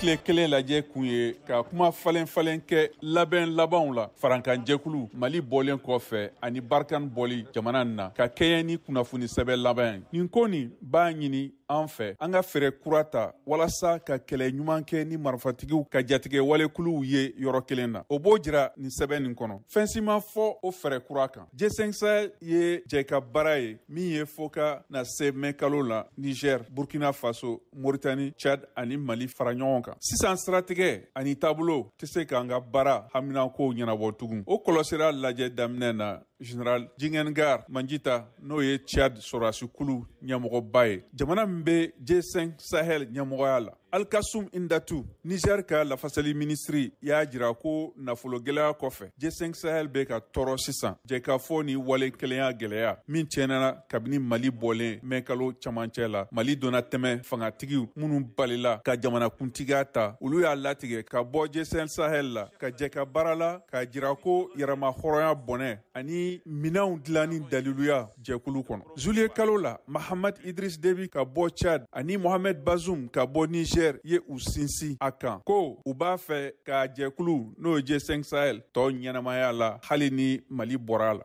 Tile kelen lajɛ kun ye ka kuma falen falen kɛ labɛn labanw la, farankanjɛkulu Mali bɔlen kɔfɛ ani Barkhane bɔli jamana na, ka kɛɲɛ ni kunnafoni sɛbɛn laban ye. Nin ko nin b'a ɲini an fɛ an ka fɛɛrɛ kura ta walasa ka kɛlɛ ɲuman kɛ ni marifatigiw ka jatigɛ walekuluw ye yɔrɔ kelen na. O b'o jira nin sɛbɛn nin kɔnɔ. Fɛn si ma fɔ o fɛɛrɛ kura kan. G5 Sahel ye jɛka baara ye min ye fo ka na se mɛ kalo la Niger, Burkina Faso, Mauritanie, Tchad ani Mali fara ɲɔgɔn kan. Sisan siratigɛ ani taabolo tɛ se k'an ka baara haminakow ɲɛnabɔ tugun. O kɔlɔsira lajɛ daminɛ na, Général Jingengar Manjita, n'o ye Tchad sɔrɔdasikulu ɲɛmɔgɔba ye, jamana min bɛ G5 Sahel ɲɛmɔgɔya la. Alkassoum Indatou, Niger ka lafasali minisiri, y'a jira ko nafolo gɛlɛya kɔfɛ, G5 Sahel bɛ ka tɔɔrɔ sisan jɛkafɔ ni wale kelenya gɛlɛya min tiɲɛna kabini Mali bɔlen mɛ kalo camancɛ la. Mali donna tɛmɛ fangatigiw minnu balila ka jamanakuntigiya ta, olu y'a latigɛ ka bɔ G5 Sahel la ka jɛ ka baara la, k'a jira ko yɛrɛma hɔrɔnya bɔnɛ ani minɛnw dilanni daliluya jɛkulu kɔnɔ. Zuliye kalo la, Mahamad Idris Debi ka bɔ Chad ani Mohamed Bazoum ka bɔ Niger ye u sinsin a kan ko u b'a fɛ ka jɛkulu, n'o ye G5 Sahel, tɔ ɲɛnamaya la hali ni Mali bɔra a la.